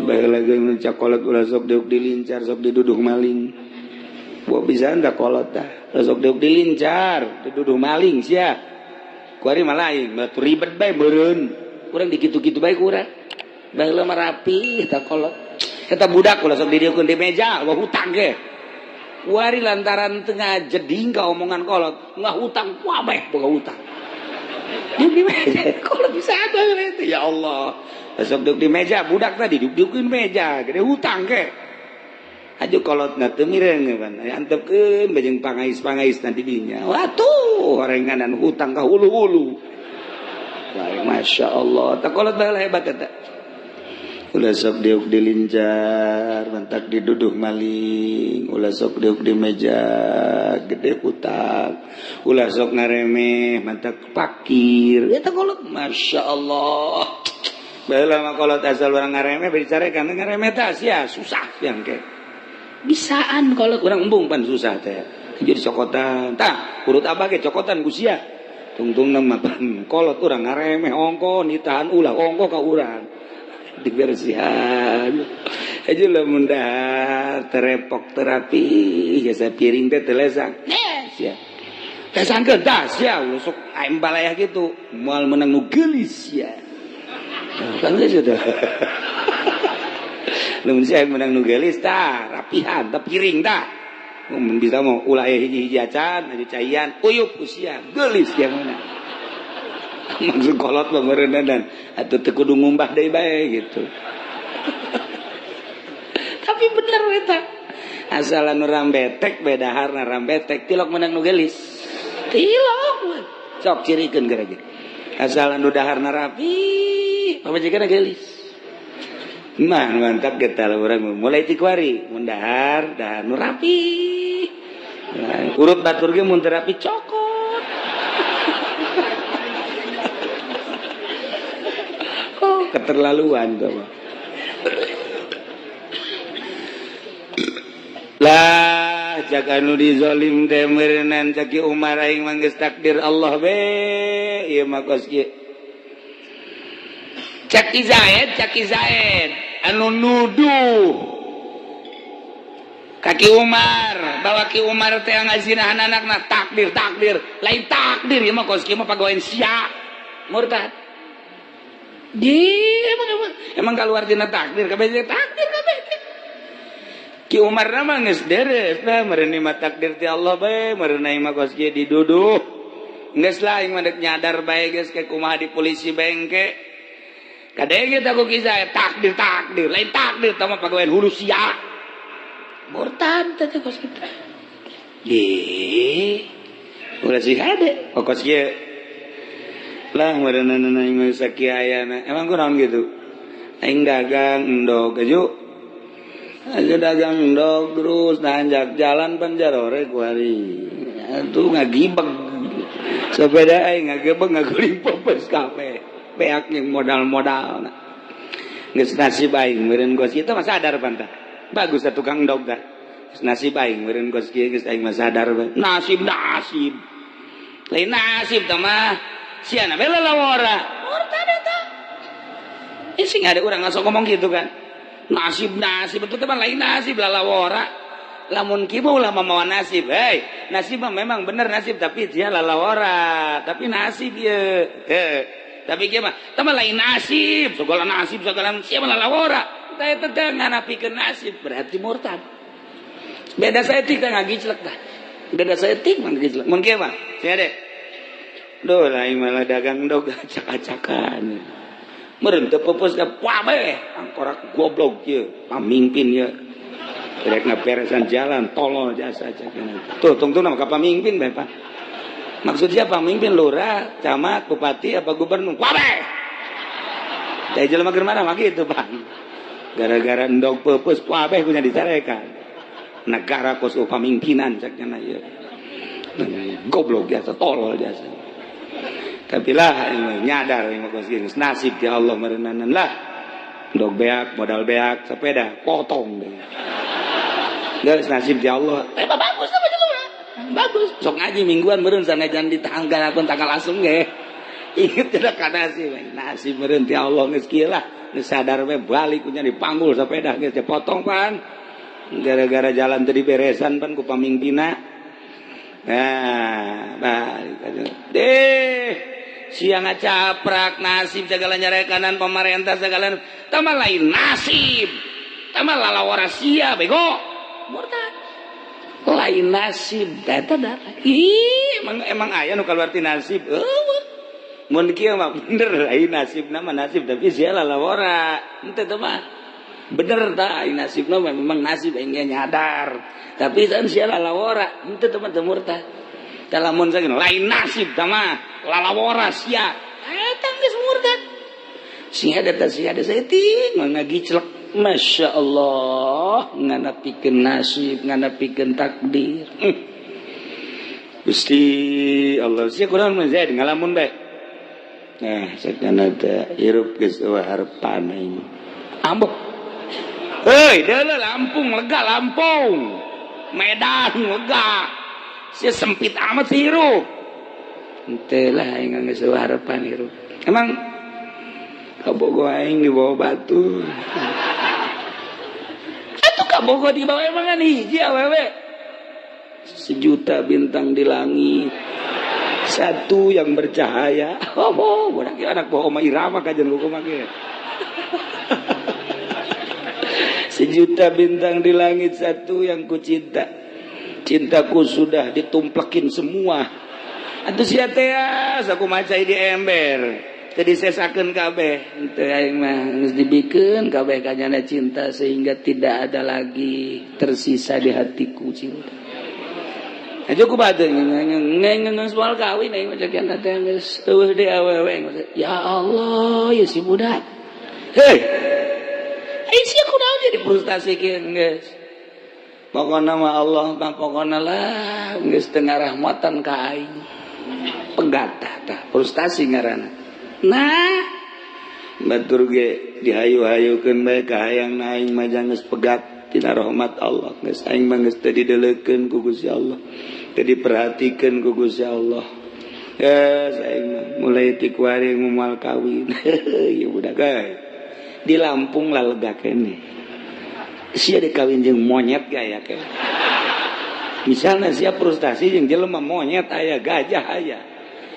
Baheula ge mun cakolot ulah sok diuk dilincar, sok diduduh maling. Buah bisa anda kolot dah. Sok diuk dilincar, diduduh maling sia. Kuari mah lain, batu ribet bae meureun. Urang dikitu-kitu bae ku urang. Baheula mah rapi eta kolot. Eta budak ulah sok didieukeun di meja, wah hutang ge. Kuari lantaran tengah jeding ka omongan kolot, nggak hutang kabeh boga hutang. Di meja kolot bisa ada itu ya Allah. Besok duduk di meja, budak tadi duduk meja, gede hutang ke. Aju kolot na teu mireng pan. Antepkeun bajeng pangais-pangais nanti dinya. Watuh, orenganan hutang ka hulu-hulu. Baik, Masya Allah. Tak kolot baheula hebat eta. Ulah sok diuk dilincar, mantak diduduh maling. Ulah sok diuk di meja, gede hutang. Ulah sok ngaremeh, mantak pakir. Eta kolot, Masya Allah. Baheula mah kolot asal urang ngaremeh bicarekan ngaremeh teh sia susah yang ke. Bisaan kolot urang embung pan susah teh. Jadi cokotan. Tah, urut abah ge cokotan ku sia. Tungtungna mah pan kolot urang ngaremeh ongko nitahan ulah ongko ka urang. Dibersihan. Aja lamun dahar terepok terapi jasa piring teh teu lesang. Sia. Lesangkeun tah sia sok aing balayah kitu moal meunang nu geulis sia. Kan geus sudah. Lamun sia meunang nu geulis tah rapihan tah piring tah. Mun bisa mau ulah aya hiji-hiji acan aya caian uyup ku sia geulis yang mana. Maksud kolot mah meureunna atuh teu kudu ngumbah deui bae gitu. Tapi bener eta. Asal anu rambetek beda harna rambetek tilok meunang nu geulis. Tilok. Sok cirikeun gara ge. Asal anu daharna rapi, pamajikanna geulis. Nah, mantap kita lah urang mulai ti kuari mun dahar, dahar nu rapi. Nah, urut batur ge mun teu rapi cokot. Oh, keterlaluan tuh. Lah, cak anu dizolim teh meureunan cak Ki Umar aing mah geus takdir Allah be, ieu mah kos kieu. Cak Ki Zaid anu nuduh ka Ki Umar bahwa Ki Umar teh ngazinahan anakna takdir takdir lain takdir ieu mah kos kieu mah pagawean sia murtad. Di emang keluar tina takdir kabeh takdir kabeh. Ki Umar mah geus deres nah meureun mah takdir ti Allah bae meureun aing mah kos kieu diduduh. Geus lah aing mah deuk nyadar bae geus ke kumaha di polisi bengke. Kadenge teh ku kisah takdir takdir lain takdir tah mah pagawean hulu sia. Murtad teh kos kitu. Ih. Ulah sih hade kos kieu. Lah meureun aing mah sakieu ayana. Emang kunaon gitu? Aing dagang endog aju. Aja dagang endog terus nanjak jalan panjarore kuari. Atuh ngagibeg. Sepeda aing ngagebeg ngaguling popes kabeh. Beak jeung modal-modal. Geus nasib aing meureun kos kitu mah sadar pantah. Bagus atuh tukang endog tah. Geus nasib aing meureun kos kieu geus aing mah sadar bae. Nasib nasib. Lain nasib tah mah. Sia na bela lawara. Murtad eta. Eh sing ada urang ngasok ngomong gitu kan. Nasib nasib itu teman lain nasib lalawora. Lamun kieu ulah mamawa nasib. Hei, nasib mah memang bener nasib tapi dia lalawora, tapi nasib ye. Tapi kieu mah teman lain nasib, segala nasib segala siapa lalawora. Tah eta teh nganapikeun nasib berarti murtad. Beda saeutik teh ngagiclek tah. Beda saeutik mah ngagiclek. Mun kieu mah, sia deh. Duh, lain malah dagang dog acak-acakan. Meureun teu peupeus ka kabeh angkorak goblok ieu pamimpin ieu. Rek ngaberesan jalan tolol jasa cek. Tuh tungtungna mah ka pamimpin bae Pak. Maksud siapa pamimpin lurah, camat, bupati apa gubernur? Kabeh. Teh jelema keur marah mah kitu Pak. Gara-gara endog peupeus kabeh kunya dicarekan. Negara kos pamimpinan cek nya ieu. Goblok jasa tolol jasa. Tapi lah nyadar nasib ya Allah merenanan lah dog beak modal beak sepeda potong deh. Geus nasib ya Allah. Bagus apa jelema? Bagus. Sok ngaji mingguan meureun sanajan di tanggal akun tanggal langsung ge. Inget tidak ka nasib, nasib meureun ti Allah geus kieu lah. Geus sadar we balik kunya dipanggul sepeda geus dipotong pan. Gara-gara jalan teu diberesan pan ku pamingpina. Nah, balik deh. Siang ngacaprak nasib segala nyarekanan pemerintah segala tambah lain nasib. Tambah lalawara sia bego. Murtad. Lain nasib eta darah. Ih, emang emang aya nu kaluar ti nasib. Eueuh. Mun kieu mah bener lain nasib nama nasib tapi sia lalawara. Henteu teh mah. Bener tah lain nasibna mah memang nasib aing nyadar. Tapi kan sia lalawara, henteu teh mah teu murtad. Tah lamun sakieu lain nasib tah mah lalawara sia. Eta geus murtad. Sing ada teh sia ada saeutik mah ngagiclek. Masya Allah, nganapikeun nasib, nganapikeun takdir. Gusti Allah, sia kunaon mah Zaid ngalamun bae. Nah, sakana teh hirup geus eueuh harepan aing. Ambek. Heuy, deuleu Lampung lega Lampung. Medan lega. Sia sempit amat sih hirup. Henteu lah aing geus eueuh harepan hirup. Emang kabogo aing dibawa batu. Atuh kabogo dibawa emang kan hiji awewe. Sejuta bintang di langit. Satu yang bercahaya. Oh, budak anak bawa Oma Irama kajian kumaha ge. Sejuta bintang di langit satu yang ku cinta. Cintaku sudah ditumplekin semua. Atuh sia teh aku maca di ember. Teu disesakeun kabeh. Henteu aing mah geus dibikeun kabeh kanyana cinta sehingga tidak ada lagi tersisa di hatiku cinta. Aja ku bade ngeng soal kawin aing mah ceuk teh geus eueuh deui awewe. Ya Allah, ya si budak. Hei. Ai sia kunaon jadi frustasi kieu geus. Pokona mah Allah mah pokona lah geus teu ngarahmatan ka aing. Pegat tah tah frustasi ngaranna. Nah, batur ge dihayu-hayukeun bae ka hayang aing mah geus pegat tina rahmat Allah. Geus aing mah geus teu dideulekeun ku Gusti Allah. Teu diperhatikeun ku Gusti Allah. Geus aing mah mulai ti kuari moal kawin. Ya budak euy. Di Lampung lah lega keneh. Sia dikawin jeung monyet ge aya keneh. Misalnya sia frustasi jeung jelema monyet aya, gajah aya.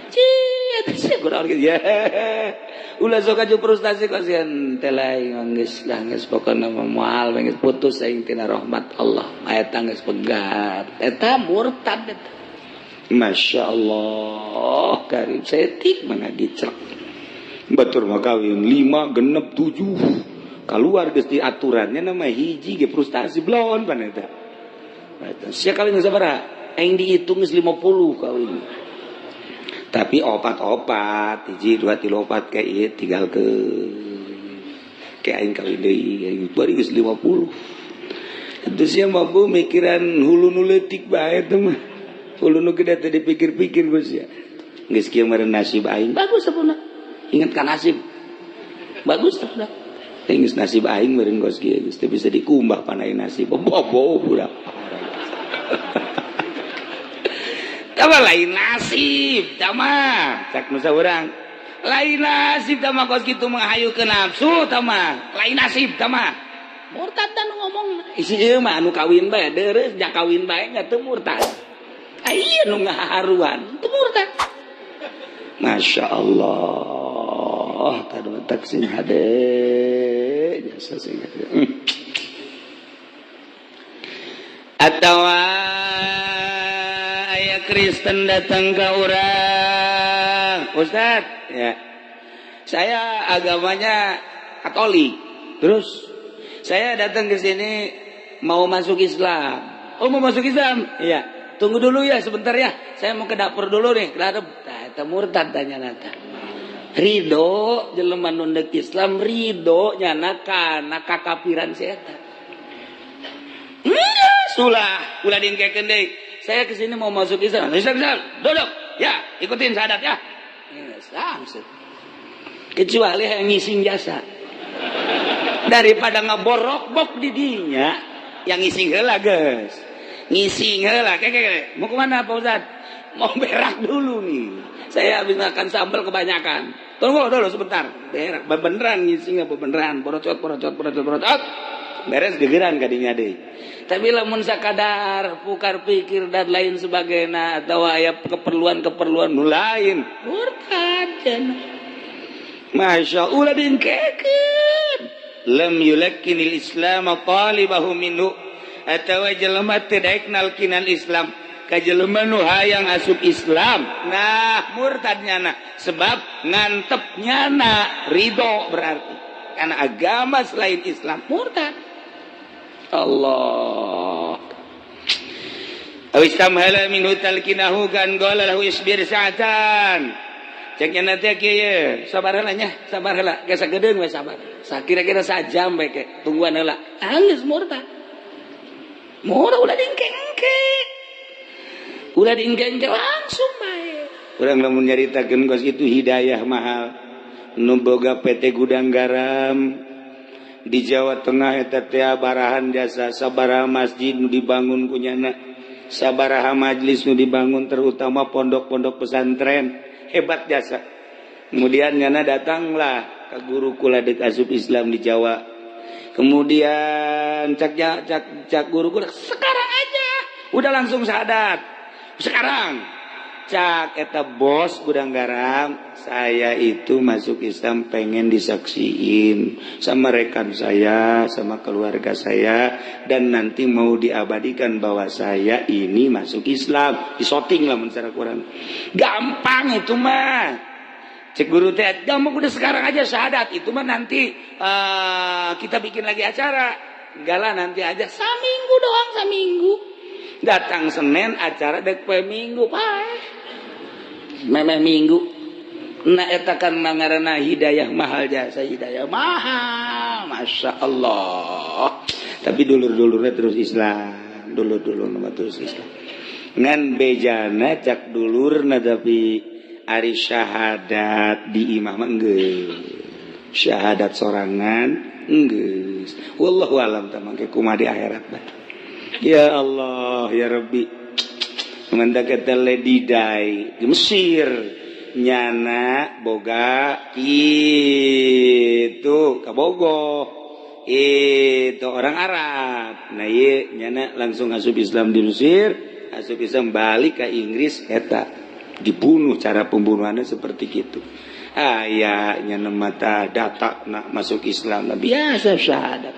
Cie, sia kunaon kieu. Ya. Ulah sok aju frustasi kok sieun teh lain geus lah geus pokona mah moal geus putus aing tina rahmat Allah. Eta geus pegat. Eta murtad eta. Masya Allah, karim saeutik mah ngagiclek. Batur mah kawin 5 genep 7. Keluar geus di aturannya nama hiji ge frustasi belon pan eta. Sia kawin sabaraha? Aing dihitung geus 50 kawin. Tapi opat-opat, hiji dua tilu opat kayak ieu tinggal ke kayak aing kawin deui aing bari geus 50. Itu sia mah bu mikiran hulu nu leutik bae teh mah. Hulu nu gede teh dipikir-pikir geus sia. Geus kieu meureun nasib aing bagus sampurna. Ingat ka nasib. Bagus sampurna. Geus nasib aing meureun geus kieu geus teu bisa dikumbah panai nasib. Bobo budak. Tama lain nasib, tama cak nu saurang. Lain nasib tama kos kitu menghayu ke nafsu tama. Lain nasib tama. Murtad dan ngomong isi ieu mah anu kawin bae deureuh ja kawin bae nya teu murtad. Aya nu ngaharuan teu murtad. Masya Allah, tadu tak sing hade jasa sing hade. Atawa aya Kristen datang ke urang, Ustad, ya, saya agamanya Katolik. Terus saya datang ke sini mau masuk Islam. Oh, mau masuk Islam? Iya. Tunggu dulu ya sebentar ya. Saya mau ke dapur dulu nih. Ke dapur. Nah, eta murtad tanya nata. Ridho jelema nu ndek Islam ridho nyana kana kakafiran si eta. Sulah, ulah diengkekeun deui. Saya kesini mau masuk Islam. Islam, Islam. Duduk. Ya, ikutin syahadat ya. Islam. Kecuali yang ngising jasa. Daripada ngeborok-bok di dinya, yang ngising heula geus. Ngising heula. Kek, kek. Mau kemana Pak Ustad? Mau berak dulu nih. Saya habis makan sambal kebanyakan. Tunggu dulu sebentar. Berak, beneran ngisi nggak beneran. Porocot, porocot, porocot, porocot. Beres gegeran kadinya deh. Tapi lamun sakadar pukar pikir dan lain sebagainya atau aya keperluan-keperluan nu lain, murtad cenah. Masya Allah diengkekeun. Lam yulakkinil Islam talibahu minhu atawa jelema teu daek nalkinan Islam ka jelema nu hayang asup Islam. Nah, murtad nyana sebab ngantep nyana ridho berarti karena agama selain Islam murtad. Allah. Aw istamhala minhu talkinahu kan qala lahu isbir sa'atan. Cek nya teh kieu, sabar heula nya, sabar heula, geus sagedeung we sabar. Sakira-kira sajam bae ke, tungguan heula. Anggeus murtad. Murtad ulah diengke-engke. Ulah diengke-engke langsung bae. Urang lamun nyaritakeun kos itu hidayah mahal. Nu boga PT Gudang Garam di Jawa Tengah eta teh barahan jasa, sabaraha masjid nu dibangun ku nyana, sabaraha majlis nu dibangun, terutama pondok-pondok pesantren, hebat jasa. Kemudian nyana datanglah ke guru kula dek asup Islam di Jawa. Kemudian cak cak cak guru kula, sekarang aja udah langsung syahadat sekarang. Cak eta bos Gudang Garam, saya itu masuk Islam pengen disaksiin sama rekan saya, sama keluarga saya, dan nanti mau diabadikan bahwa saya ini masuk Islam, disoting lah secara kurang gampang itu mah. Cek guru teh, gampang, udah sekarang aja syahadat, itu mah nanti kita bikin lagi acara. Enggak lah, nanti aja, saminggu doang, saminggu. Datang Senin, acara dek poe Minggu, paeh memeh Minggu. Nah, eta kan mangarana hidayah mahal, jasa hidayah mahal, masya Allah. Tapi dulur-dulurnya terus Islam, dulur-dulur nama terus Islam. Ngan bejana cak dulurna, tapi ari syahadat di imah mah geus syahadat sorangan geus. Wallahu alam tah mangke kumaha di akhirat bah. Ya Allah ya Rabbi. Mendak eta Lady Di di Mesir, nyana boga itu kabogoh itu orang Arab. Nah, iya nyana langsung asup Islam di Mesir, asup Islam, balik ke Inggris, eta dibunuh, cara pembunuhannya seperti gitu. Ah ya, nyana mata data nak masuk Islam, nah, biasa syahadat,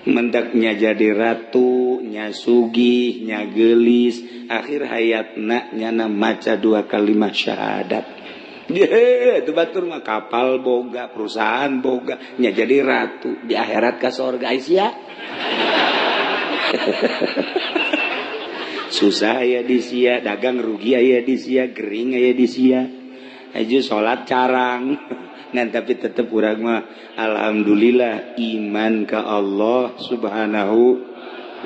mendaknya jadi ratu nya, sugih nya, gelis. Akhir hayatna nyana maca dua kalimat syahadat. Ye, itu batur mah kapal boga, perusahaan boga, nya jadi ratu di akhirat ka sorga Aisyah. Susah ya di sia, dagang rugi ya di sia, gering ya di sia. Aja salat carang. Ngan tapi tetep urang mah alhamdulillah iman ke Allah Subhanahu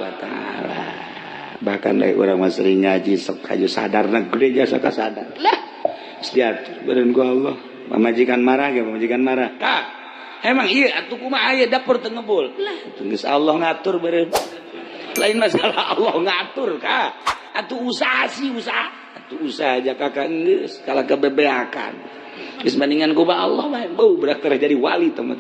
wa taala. Bahkan dari urang mah sering ngaji sok aju sadar na gede jasa ka sadar. Lah, diatur beureun ku Allah. Pamajikan marah ge, pamajikan marah. Kak, emang iya atuh kumaha aya dapur teu ngebul. Lah, geus Allah ngatur beureun. Lain masalah Allah ngatur kak. Atuh usaha sih usaha. Atuh usaha aja kakak geus kalah kebebeakan. Geus bandingan ku Allah mah bau berak jadi wali teman.